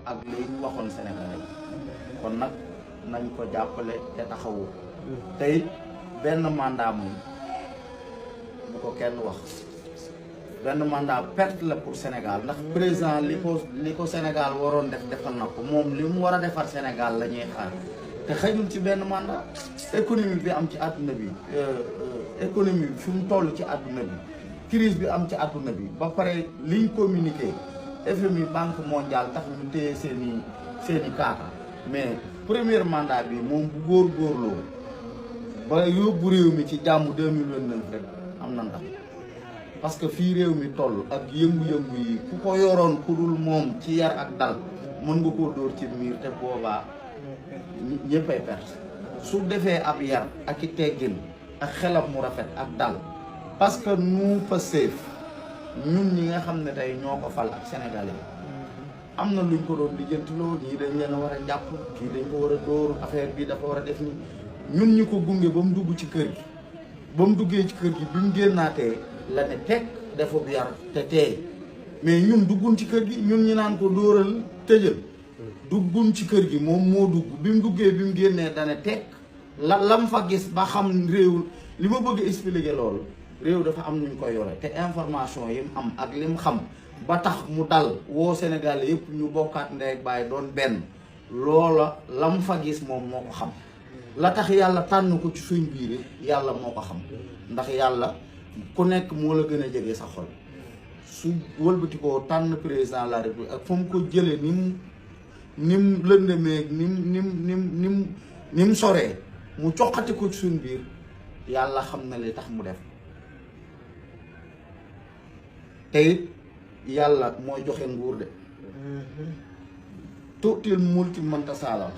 ak li ñu waxoon Sénégalais kon nag nañ ko jàppale te taxawu tey benn mandat moom bu ko kenn wax benn mandat perte la pour Sénégal ndax président li ko Sénégal waroon defal na ko moom li mu war a defar Sénégal la ñuy xaar te xëjul ci benn mandat économie bi am ci àdduna bi économie bi fi mu toll ci àdduna bi crise bi am ci àdduna bi ba pare liñ communiqué FMI banque mondiale tax ñu téye seeni kaata mais premier mandat bi moom bu góorgóorloo ba yóbbu réew mi ci jàmm 2029 rek am na ndax parce que fii réew mi toll ak yëngu-yëngu yi ku ko yoroon ku dul moom ci yar ak dal mën nga koo dóor ci miir te boobaa ñëppay perte su defee ab yar ak i teggin ak xelam mu rafet ak dal parce que nous Pastef ñun ñi nga xam ne tey ñoo ko fal ak sénégalais am na luñ ko doon lijjantiloo ñii dañ leen a war a jàpp kii dañ ko war a dóor affaire bi dafa war a def ni ñun ñi ko gunge ba mu dugg ci kër gi ba mu duggee ci kër gi bi mu génnaatee la ne teg defub yar te teey mais ñun duggun ci kër gi ñun ñi naan ko dóoral tëjal duggun ci kër gi moom moo dugg bi mu duggee bi mu génnee dana teg lam fa gis ba xam réew li ma bëgg expliquer loolu réew dafa am nuñ koy yore te information yi mu am ak li mu xam ba tax mu dal woo Sénégal yëpp ñu bokkaat ndey ak baay doon benn loola lam fa gis moom moo ko xam la tax yàlla tànn ko ci suñ biir yàlla moo ko xam ndax yàlla ku nekk moo la gën a jege sa xol su wëlbati ko tànn président de la république ak fa mu ko jëlee ni mu lëndëmee ni mu soree mu coqati ko ci suñ biir yàlla xam na li tax mu def te it yàlla mooy joxe nguur de tuutil multi mënta saala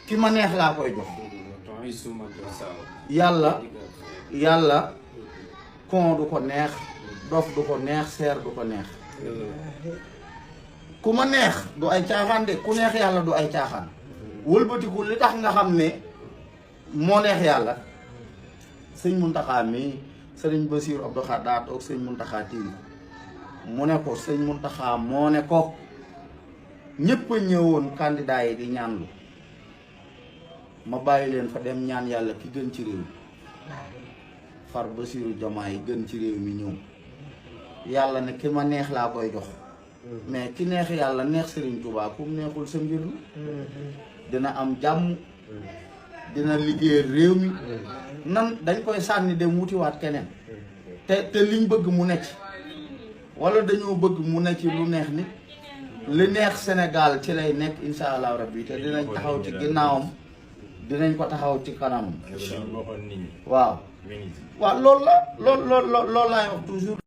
ki ma neex laa koy jox yàlla kon du ko neex dof du ko neex seer du ko neex ku ma neex du ay caaxaan de ku neex yàlla du ay caaxaan wëlbatiku li tax nga xam ne moo neex yàlla sëñ Muntaxa mi sëriñ Basiiru Abdu Xaadir toog sëñ Muntaxa tiim mu ne ko sëñ Muntaxa moo ne ko ñëpp a ñëwoon candidat yi di ñaanlu ma bàyyi leen fa dem ñaan yàlla ki gën ci réew far Basiiru Jomaay yi gën ci réew mi ñëw yàlla ne ki ma neex laa koy jox mais ki neex yàlla neex Sëriñ Tuubaa ku mu neexul sa mbir dina am jàmm dina liggéey réew mi nan dañ koy sànni dem wutiwaat keneen te liñ bëgg mu nekk wala dañoo bëgg mu nekk lu neex nit li neex Sénégal ci lay nekk insha allah rabbi te dinañ taxaw ci ginnaawam dinañ ko taxaw ci kanamam waaw loolu la loolu laay wax toujours